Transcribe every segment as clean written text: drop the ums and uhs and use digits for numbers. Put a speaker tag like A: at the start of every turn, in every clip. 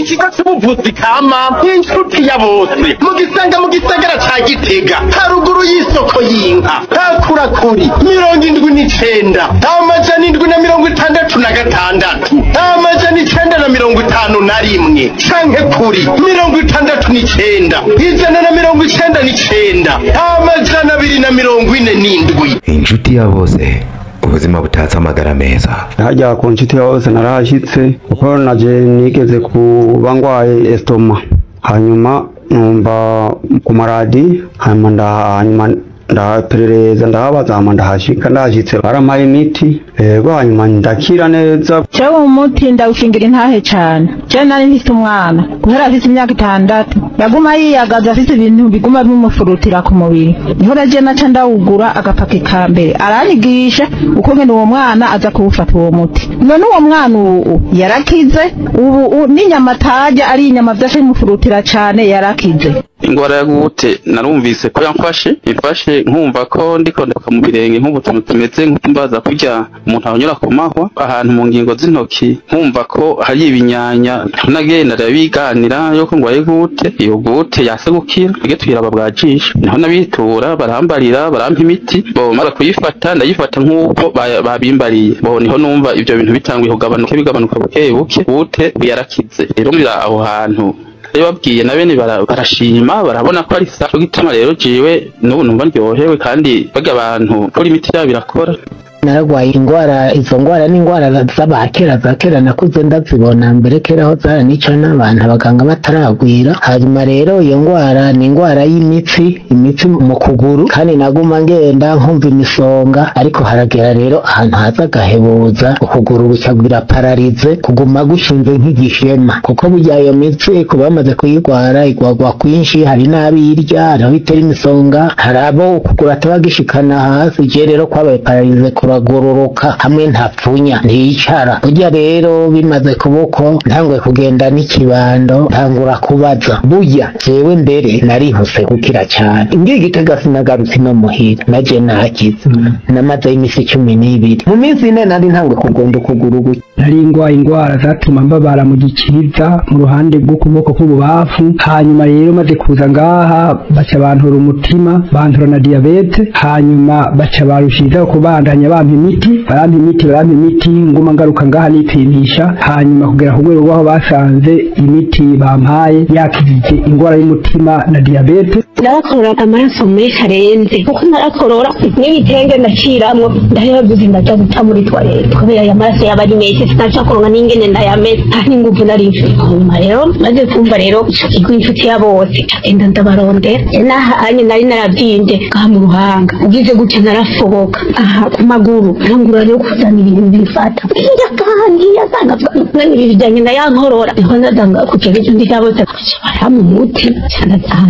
A: Ikigo c'ubuvuzi kama inshuti ya bose mugisanga mu gisagara ca Gitega, haruguru y'isoko y'inka, hakurakuri 79 766 951 canke kuri 69 199 247.
B: Inshuti ya bose, ubuzima butatse amagara meza.
C: Hajya ku nshuti ya bose narahashitse kuko naje nigeze kuba ngwaye estomac, hanyuma numva ku maradi, hanyuma ndaperereza ndahabaza, hama ndahashika, ndahashitse barampaye imiti, yego, hanyuma ndakira neza.
D: Jewe umuti ndawushingira intahe cane. Je nari mfise umwana guhera afise imyaka 6, yaguma yiyagaza afise ibintu biguma bimufurutira ku mubiri. Niho naje naca ndawugura agapaki ka mbere, aranyigisha uko ngene uwo mwana aza kuwufata uwo muti. None uwo mwana ubu yarakize, ubu n'inyama atarya ari inyama vyashe bimufurutira cane, yarakize.
E: Ingwara ya gute narumvise ko yamfashe, imfashe nkumva ko ndiko ndaka mu birenge nk'ubutuntu tumeze nk'imbaza kurya umuntu anyura ku mahwa ahantu mu ngingo z'intoki, nkumva ko hari ibinyanya. Nagenda ndabiganira yuko ngwaye gute, iyo gute yase gukira ige twiraba bwajisho. Niho nabitura barambarira, barampa imiti, bo mara kuyifata ndayifata nk'uko babimbariye. Bo niho numva ivyo bintu bitanguye kugabanuka, bigabanuka buke buke, gute yarakize. Rero muri aho hantu babwiye na bene barashima, barabona ko ari sawa. Gituma rero jiwe n'ubu numva ndyohewe, kandi baga abantu kuri imiti yabo irakora.
F: Naragwaye ingwara, izo ngwara ni ingwara z'abakera za kera, nakuze ndazibona mbere kera aho zaranica n'abantu abaganga bataragwira. Hanyuma rero iyo ngwara ni ingwara y'imitsi, imitsi mu kuguru, kandi naguma ngenda nkumva imisonga, ariko haragera rero ahantu haza agahebuza ukuguru gucagwira pararize, kuguma gushinze nk'igishema, kuko burya iyo mitsi kuba bamaze kuyigwara igwagwa kwinshi, hari n'abirya, hari aho itera imisonga, hari abo ukuguru ataba gishikana hasi. Je rero kwabaye pararize kuragororoka hamwe ntapfunya ntiyicara. Burya rero bimaze kuboko ntanguye kugenda n'ikibando, ntangura kubaza. Burya jewe mbere narihuse gukira cyane, ngiye Gitega sinagarutse no muhira, naje nakize, namaze imisi 12. Mu minsi ine nari ntanguye kugonda ukuguru gutya.
G: Nari ngwaye ingwara zatuma mbabara mu gikiriza mu ruhande rw'ukuboko k'ububafu. Hanyuma rero maze kuza ngaha baca bantura umutima, bantura na diabete, hanyuma baca barushizaho kubandanya bampa imiti, barampa imiti, barampa imiti, nguma ngaruka ngaha nipimisha, hanyuma kugera ku rwego rw'aho basanze imiti bampaye yakijije ingwara y'umutima na diabete.
H: Narakorora amaraso menshi arenze, kuko narakorora n'ibitenge ndaciramwo, ndahebaguze ndaja guca muri toilette kubera aya maraso yaba ari menshi, sinaca kuronka n'ingene ndayamesa, nta n'inguvu nari mfise. Hanyuma rero maze kumva rero ico kigo inshuti ya bose, ndagenda ndabarondera. Nahanye nari naravyimbye ngaha mu ruhanga, ugize gutya narafoboka aha ku maguru, ntangura rero kuzana ibintu bifata hirya kandi yasanga mwene ibi bijanye na ya nkorora. Niho ndazanga ku kigo inshuti ya bose, barampa umuti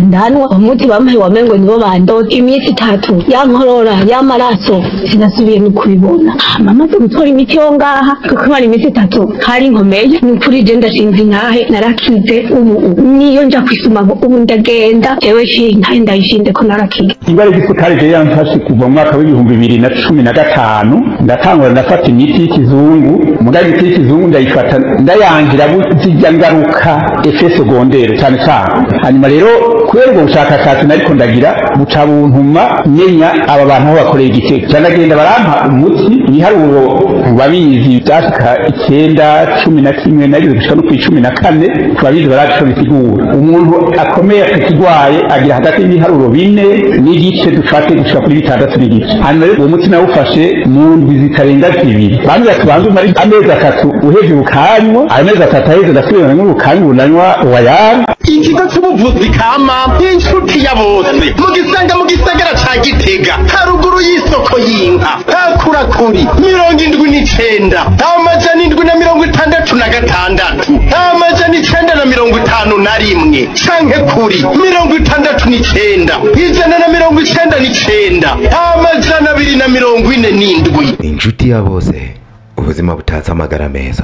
H: ndanwa umuti bampaye wamengo nibo bandoze. Iminsi 3 ya nkorora y'amaraso sinasubiye no kubibona. Mama maze gutora imiti yo ngaha kuko mara iminsi 3 hari nkomeye, ni ukuri je ndashinze intahe narakize. Ubu niyo nja kwisuma ubu ndagenda jewe intahe ndayishinze ko narakize.
I: Ingwara y'igisukari je yamfashe kuva mu mwaka w'ibihumbi 2015, ndatangura ndafata imiti y'ikizungu, mugabo imiti y'ikizungu ndayifata ndayangira zijya ngaruka effet secondaire cyane cyane. Hanyuma rero kubera ubwo bushakashatsi nariko ndagira buca buntuma menya aba bantu aho bakoreye Igitega, ca ndagenda barampa umuti. Ibiharuro babizi byashika 9 11 nageze gushika no kuri 14, kubabizi barazi bisigura. Umuntu akomeye akigwaye agira hagati y'ibiharuro 4 n'igice dufate gushika kuri 6 n'igice. Hanyuma rero uwo muti nawufashe mu ndwi zitarenga 2, bambwira ati banza umare amezi 3 uhevye ukanywa, amezi 3 aheze ndasubira nk'urukanywa unanywa wayari.
A: Ikigo c'ubuvuzi kama inshuti ya bose mugisanga mu gisagara ca Gitega, haruguru y'isoko y'inka, hakurakuri 79 766 951 canke kuri 69 199 247.
B: Inshuti ya bose, ubuzima butatse amagara meza.